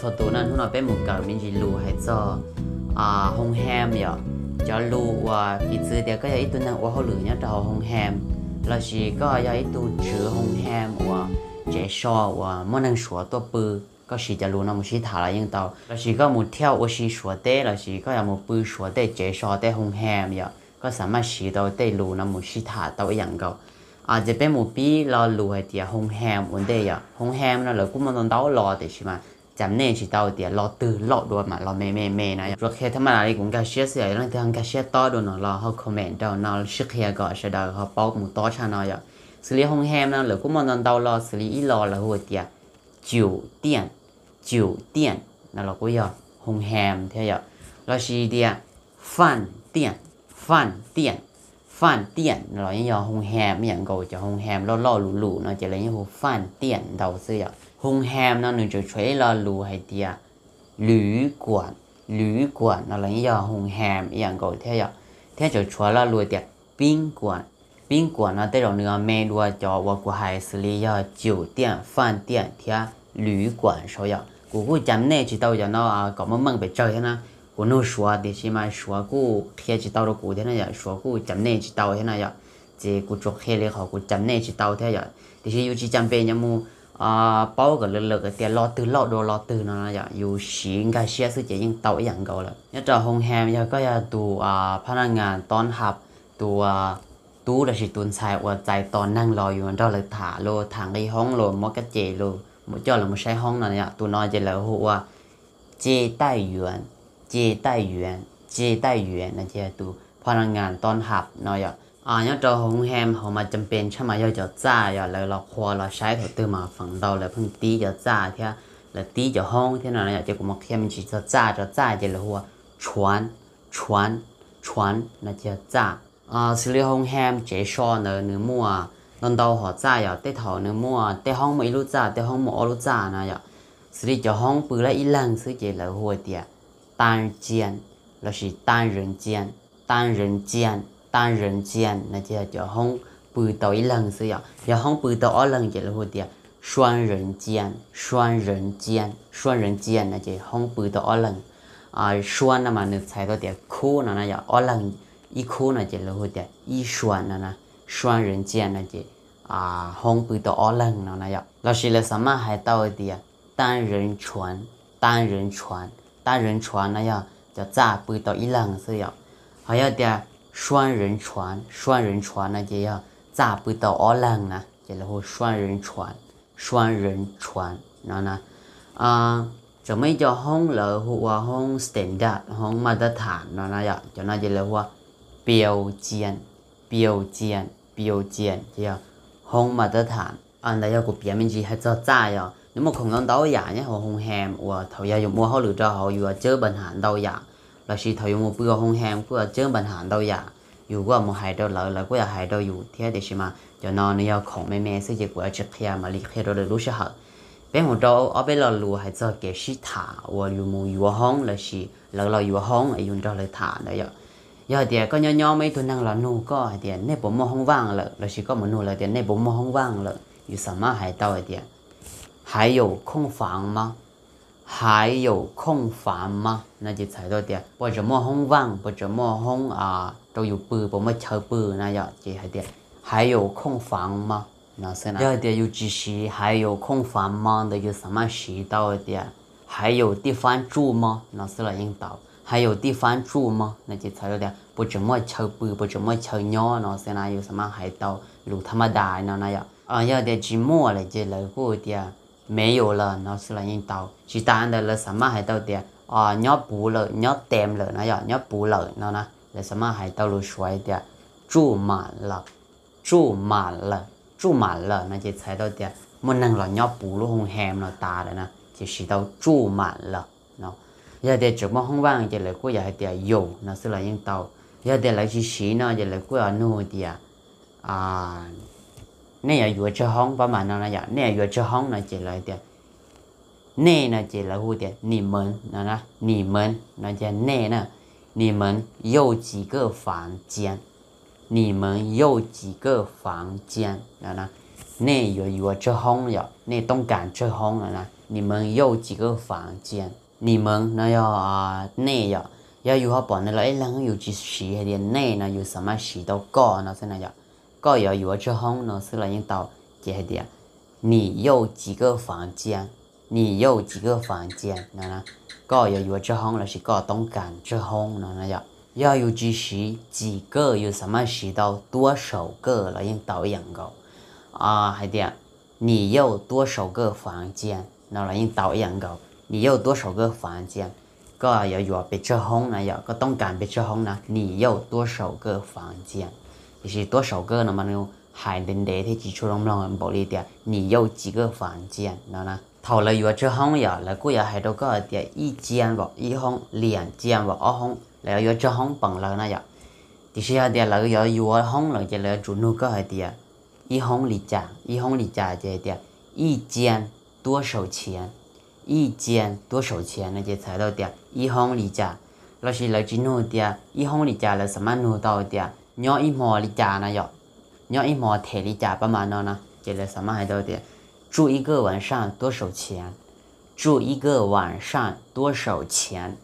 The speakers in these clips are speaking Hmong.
Thaum tus no hnub no peb mus kawm me ntsis lus hais txog hoo ham yom. Cov lus uas piv txwv tias koj yog ib tug neeg ua hauj lwm nyob rau hauv hoo ham, lossis koj yog ib tug tswv hoo ham uas tsev so uas muaj neeg Suav tuaj pw, koj siv cov lus no mus sib tham los yeej tau. Lossis koj mus thiaj ua si Suav teb, lossis koj yog mus pw Suav tej tsev so tej hoo ham yom, koj xam maj siv tau tej lus no mus sib tham tau ib yam nkaus. Ces peb mus pib lo lus hais tias hoo ham ua ntej yom. Hoo ham no lawv kuj muaj ntau ntau lo tiam sis mas cam nej tsis tau tias lo twg loj dua mas lo me me me na. Tsuas qhia thaj maj li kuv nkag siab xwb yom, leej twg nkag siab tob dua no los ho comment rau no sib qhia kom sawv daws ho paub mus tob tshaj no yom. Xws li hoo ham no lawv kuj muaj ntau ntau lo, xws li ib lo lawv hu tias ciu tiaj, ciu tiaj no los kuj yog hoo ham thiab yom. Lossis tias faj tiaj, faj tiaj, faj tiaj no los yeej yog hoo ham ib yam nkaus. Cov hoo ham loj loj lus lus no ces lawv yeej hu faj tiaj ntau xwb yom. Hoo ham no nws tseem tshuav ib lo lus hais tias luv kuam, luv kuam no los yeej yog hoo ham ib yam nkaus thiab yom. Thiab tseem tshuav lo lus tias pib kuam, pib kuam no tej zaum nws me dua cov uas kuv hais xws li yog ciu tiaj, faj tiaj thiab luv kuam saud yom. Kuv kuj cam nej tsis tau cov no kom muaj meej pes tsawg thiab na. Kuv nug Suav tiam sis mas Suav kuj qhia tsis tau rau kuv thiab na yom, Suav kuj cam nej tsis tau thiab na yom. Ces kuv tsuas qhia li qhov kuv cam nej tsis tau thiab yom. Tiam sis yus tsis cam pes yuav mus paub kom lawm lawm tias lo twg loj dua lo twg no yom, yus siv nkag siab xwb ces yeej tau ib yam nkaus lawm. Nyob rau hoo ham yog koj yog tus phab naj ngas tob hab, tus tub lossis tus ntxhais uas txais tos neeg los yus nrog lawv tham los tham nqi hoob los muab kab ces los mus coj lawv mus saib hoob no yom, tus no ces lawv hu ua ce taij yuav, ce taij yuav, ce taij yuav no ces yog tus phab naj ngas tob hab no yom. Nyob rau hoo ham hauv mas cam pes tshaj mas yog cov txaj yom, lawv los qhua los saib thaum twg mas feem ntau lawv pheej tib cov txaj thiab lawv tib cov hoob thiab no yom. Ces kuv mus qhia me ntsis txog txaj, cov txaj ces lawv hu ua tshuav, tshuav, tshuav no ces yog txaj. Xws li hoo ham tsev so ntawd nws muaj ntau ntau hom txaj yom, tej thaum nws muaj tej hoob muaj ib lub txaj, tej hoob muaj ob lub txaj no yom. Xws li cov hoob pw lawm ib leeg xwb ces lawv hu tias tab cia lossis tab zees cia, tab zees cia, tab zees cia no ces yog cov hoob pw tau ib leeg xwb yom. Yog hoob pw tau ob leeg ces lawv hu tias suab zees cia, suab zees cia, suab zees cia no ces hoob pw tau ob leeg. Suab no mas nws txhais tau tias khub no na yom, ob leeg ib khub no ces lawv hu tias ib suab no na. Suab zees cia no ces hoob pw tau ob leeg no na yom. Lossis lawv xav maj hais tau tias tab zees tshuav, tab zees tshuav, tab zees tshuav no yog cov txaj pw tau ib leeg xwb yom. Ho yog tias suab zees tshuav, suab zees tshuav no ces yog txaj pw tau ob leeg na, ces lawv hu suab zees tshuav, suab zees tshuav no na. Tseem muaj ib co hoob lawv hu ua hoob standard, hoob maj tab tham no na yom, cov no ces lawv hu ua piau cia, piau cia, piau cia ces yog hoob maj tab tham. Ntawd yog kuv piav me ntsis hais txog txaj yom. Nws muaj khoom ntau ntau yam nyob hauv hoo ham uas thaum yog yus ua hauj lwm rau hauv yus yuav cawb npa nham ntau yam, lossis thaum yus mus pw hauv hoo ham kuj yuav cawb npa nham ntau yam. Yus kuj mus hais rau lawv, lawv kuj yuav hais rau yus thiab, tiam sis mas cov no nws yog khoom me me xwb ces kuv yuav tsis qhia, mam li qhia rau lwm lub sij hawm. Peb mus rau ob peb lo lus hais txog kev sib tham uas yus mus yuav hoob lossis lawv los yuav hoob es yus nrog lawv tham ntawd yom. Yog hais tias koj nyob nyob muaj ib tug neeg los nug koj hais tias nej puas muaj hoob vaj lawm, lossis koj mus nug lawv tias nej puas muaj hoob vaj lawm, yus xav maj hais tau hais tias 还有空房吗? 还有空房吗? No ces txhais tau tias puas tseem muaj hoob vaj, puas tseem muaj hoob rau yus pw, puas muaj chaw pw na yom, ces hais tias 还有空房吗? No xwb na. Yog hais tias yus tsis siv 还有空房吗 ntawd yus xav maj siv tau tias 还有地方住吗? No xwb los yeej tau. 还有地方住吗? No ces txhais tau tias puas tseem muaj chaw pw, puas tseem muaj chaw nyob no xwb na, yus xav maj hais tau lus thaj maj das no na yom. Yog tias tsis muaj lawm ces lawv kuj tias 没有了 no xwb los yeej tau. Tsis tas ntawd lawv xav maj hais tau tias nyob puv lawm, nyob tem lawm no yom, nyob puv lawm no na, lawv xav maj hais tau lus Suav tias 住满了, 住满了, 住满了 no ces txhais tau tias muaj neeg los nyob puv lub hoo ham no tas lawm na, ces siv tau 住满了 no. Yog tias tseem muaj hoob vaj ces lawv kuj yuav hais tias 有 no xwb los yeej tau. Yog tias lawv tsis siv no ces lawv kuj yuav nug tias nej yuav yuav tsawg hoob, pab mas no na yom, nej yuav yuav tsawg hoob no ces lawv tias, nej no ces lawv hu tias 你们 no na, 你们 no ces nej na, 你们有几个房间, 你们有几个房间 no na, nej yuav yuav tsawg hoob yom, nej toob kas tsawg hoob no na. 你们有几个房间? 你们 no yog nej yom. Yog yus ho pom nws los ib leeg yus tsis siv hais tias nej no, yus xav mas siv tau koj no xwb na yom. Koj yuav yuav tsawg hoob no xwb los yeej tau. Ces hais tias 你有几个房间? 你有几个房间 no, koj yuav yuav tsawg hoob lossis koj toob kas tsawg hoob no no yom. Yog yus tsis siv 几个, yus xav mas siv tau 多少个 los yeej tau ib yam nkaus. Hais tias 你有多少个房间 no los yeej tau ib yam nkaus. 你有多少个房间? Koj yuav yuav pes tsawg hoob na yom, koj toob kas pes tsawg hoob na, 你有多少个房间? Tiam sis 多少个 no mas nws hais ntev ntev thiab tsis tshua zoo mloog npaum li tias 你有几个房间 no na. Thaum lawv yuav tsawg hoob yom, lawv kuj yuav hais rau koj hais tias ib cian vam ib hoob, liam cian vam ob hoob, lawv yuav yuav tsawg hoob peem lawv na yom. Tiam sis yog tias lawv yuav yuav hoob lawm ces lawv yuav tsum nug koj hais tias ib hoob li cas, ib hoob li cas ces hais tias 一间多少钱, 一间多少钱 no ces txhais tau tias ib hoob li cas. Lossis lawv tsis nug tias ib hoob li cas, lawv xav mas nug tau tias nyob ib hmo li cas na yom, nyob ib hmo them li cas pab mas no na, ces lawv xav mas hais tau tias 住一个晚上多少钱, 住一个晚上多少钱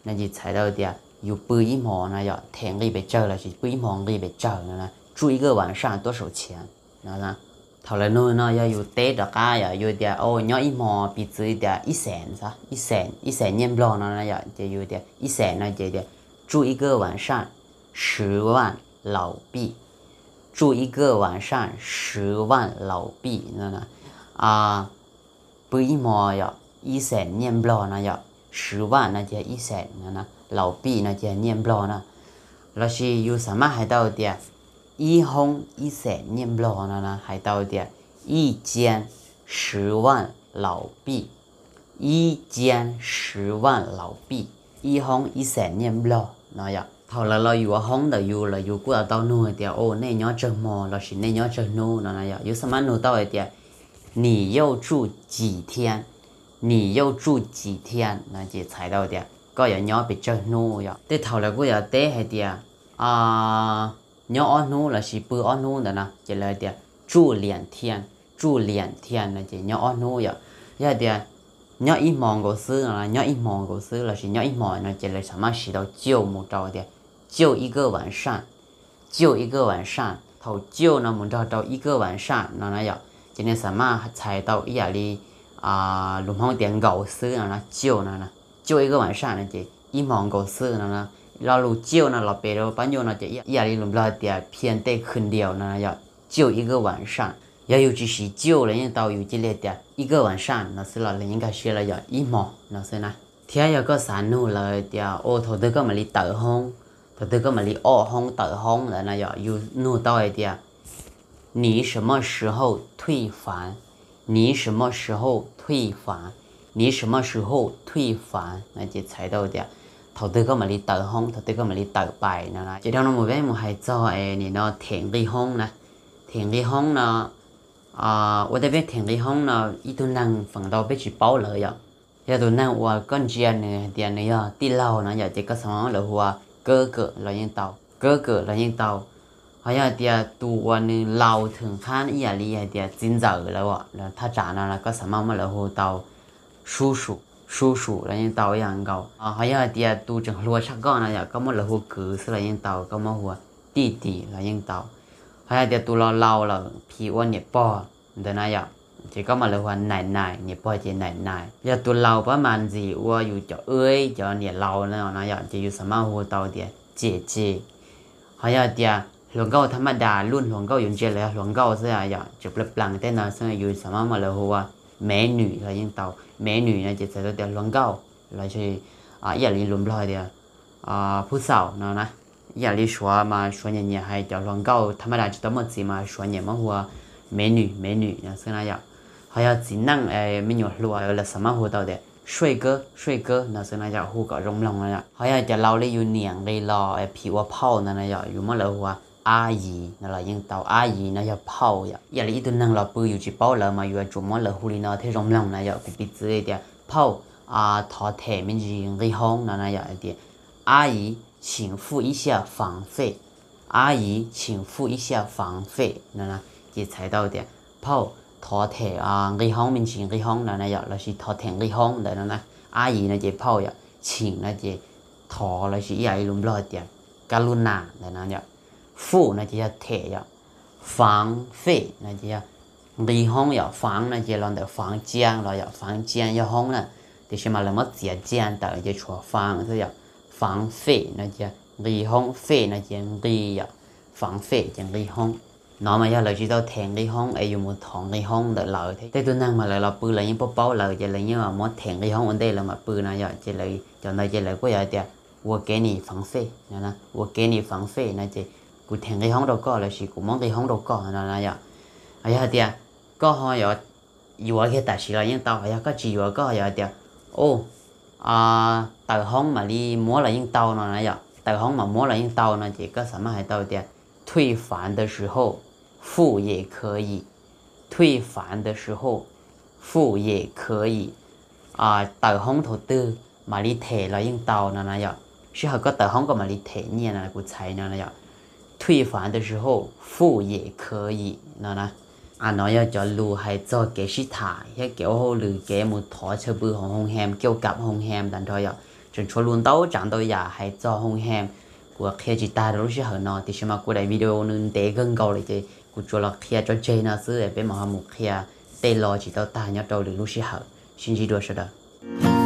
no ces txhais tau tias yus pw ib hmo no yom, them nqi pes tsawg lossis pw ib hmo nqi pes tsawg no na, 住一个晚上多少钱 no. Thaum lawv nug no yog yus teb rov qab yom, yus tias o nyob ib hmo, piv txwv tias ib xees, ib xees, ib xees nyiaj nplog no yom, ces yus tias ib xees no ces tias 住一个晚上十万老币, 住一个晚上十万老币 no. Pw ib hmo yom, ib xees nyiaj nplog no yom, 十万 no ces ib xees no, 老币 no ces nyiaj nplog na. Lossis yus xav mas hais tau tias ib hoob ib xees nyiaj nplog no na, hais tau tias 一间十万老币, 一间十万老币, ib hoob ib xees nyiaj nplog no yom. Thaum lawv los yuav hoob ntawm yus los yus kuj tau nug tias o nej nyob tsawg hmo lossis nej nyob tsawg hnub no na yom. Yus xav mas nug tau hais tias 你又住几天, 你又住几天 no ces txhais tau tias koj yuav nyob pes tsawg hnub yom. Tej thaum lawv kuj yuav teb hais tias nyob ob hnub lossis pw ob hnub ntawd na, ces lawv tias 住两天, 住两天 no ces nyob ob hnub yom. Yog hais tias nyob ib hmo nkaus xwb no, nyob ib hmo nkaus xwb lossis nyob ib hmo no ces lawv xav mas siv tau 就 mus rau tias 就一个晚上, 就一个晚上. Thaum 就 no mus nrog rau 一个晚上 no na yom, ces nws xav mas txhais tau ib yam li lus Hmoob tias nkaus xwb no na, 就 no na. 就一个晚上 no ces ib hmo nkaus xwb no na. Lo lus 就 no los pes rau pab nyuj no ces ib yam li lus Nplog tias เพียงแต่คืนเดียว no na yom, 就一个晚上. Yog yus tsis siv 就 los yeej tau, yus cia li tias 一个晚上 no xwb los yeej nkag siab los yog ib hmo no xwb na. Thiab yog koj xav nug lawv tias o thaum twg koj mam li tawm hoob, thaum twg koj mam li o hoob tawm hoob ntawd na yom, yus nug tau hais tias 你什么时候退房, 你什么时候退房, 你什么时候退房 no ces txhais tau tias thaum twg koj mam li tawm hoob, thaum twg koj mam li tawm pais no na. Ces dhau no mus peb mus hais txog es nim no them nqi hoob na. Them nqi hoob no, ua tej peb them nqi hoob no ib tug neeg feem ntau peb tsis paub lawv yom. Yog tus neeg uas koj ntsia nws hais tias nws yog tij laug no yom, ces koj xav mas muab lawv hu ua 哥哥 los yeej tau, 哥哥 los yeej tau. Ho yog hais tias tus uas nws laus thwm qhab ib yam li hais tias txiv ntxawm lawv, lawv thaj tsam no los koj xav mas muab lawv hu tau 叔叔, 叔叔 los yeej tau ib yam nkaus. Ho yog hais tias tus tseem hluas tshaj koj no yom, koj muab lawv hu kwv xwb los yeej tau, koj muab hu ua 弟弟 los yeej tau. Ho yog hais tias tus laus laus lawm phim ua niam pog ntawd na yom, ces koj muab lawv hu ua 奶奶, niam pog ces 奶奶. Yog tus laus pab mas ntxim ua yus cov wb cov niam laus no yom, ces yus xav mas hu tau tias 姐姐. Ho yog hais tias hluas nkauj thaj maj das, lub hluas nkauj yus ntsia los yog hluas nkauj xwb yom, tseem plas plaas tej no xwb yus xav mas muab lawv hu ua 美女 los yeej tau. 美女 no ces txhais tau tias hluas nkauj, los ib yam li lus Nplog tias phub xaum no na. Ib yam li Suav mas Suav nyiam nyiam hais cov hluas nkauj thaj maj das tsis tau muaj txiv mas Suav nyiam muab hu ua 美女, 美女 no xwb na yom. Ho yog txiv neej, me nyuam hluas lawv xav mas hu tau tias 帅哥, 帅哥 no xwb na yom, hu kom zoo mloog no yom. Ho yog cov laus li yus niam nqis los phim ua phauj ntawd na yom, yus muab lawv hu ua 阿姨 no los yeej tau. 阿姨 no yog phauj yom. Ib yam li ib tug neeg los pw yus tsis paub lawv mas yuav tsum muab lawv hu li no thiaj zoo mloog na yom. Kuv piv txwv tias phauj, thov them me ntsis nqi hoob no na yom, tias 阿姨, 请付一下房费. 阿姨, 请付一下房费 no na, ces txhais tau tias phauj, thov them nqi hoob, me ntsis nqi hoob ntawd na yom, lossis thov them nqi hoob ntawd no na. Ab yim no ces phauj yom, chim no ces thov lossis ib yam li lus Nplog tias kab lub nas ntawd no yom. Fuj no ces yog them yom. Faav fej no ces yog nqi hoob yom. Faav no ces los ntawm faav cia los yom, faav cia yog hoob na, tiam sis mas lawv muab txiav cia ntawm ces tshuav faav xwb yom. Faav fej no ces nqi hoob, fej no ces nqi yom, faav fej ces nqi hoob. No mas yog lawv tsis tau them nqi hoob es yus mus thov nqi hoob ntawm lawv thiab. Tej tug neeg mas lawv los pw lawv yeej paub paub lawv ces lawv yeej muab them nqi hoob ua ntej lawv mam pw no yom. Ces lawv cov ntawd ces lawv kuj yog tias ua kev nim faav fej no na, ua kev nim faav fej no ces kuv them nqi hoob rau koj lossis kuv muab nqi hoob rau koj no na yom. Yog hais tias koj ho yuav yuav kiag tam sim los yeej tau, yog koj tsis yuav koj ho yuav hais tias, u, tawm hoob mam li muab los yeej tau no na yom, tawm hoob mam muab los yeej tau no ces koj xam maj hais tau tias 退房的时候付也可以, 退房的时候付也可以, tawm hoob thaum twg mam li them los yeej tau no na yom. Sij hawm koj tawm hoob koj mam li them nyiaj no kuv txhais no na yom. 退房的时候付也可以 no na. No yog cov lus hais txog kev sib tham thiab kev ua hauj lwm, kev mus thov chaw pw hauv hoo hem, keo kam hoo hem tas nrho yom. Tseem tshuav lus ntau tsav ntau yam hais txog hoo hem, kuv qhia tsis tag rau lub sij hawm no, tiam sis mas kuv daim video nws ntev kawg nkaus lawm ces kuv tsuas los qhia tso tseg no xwb, peb mam ho mus qhia tej lo tsis tau tag nyob rau lwm lub sij hawm. Sib ntsib dua sawv daws.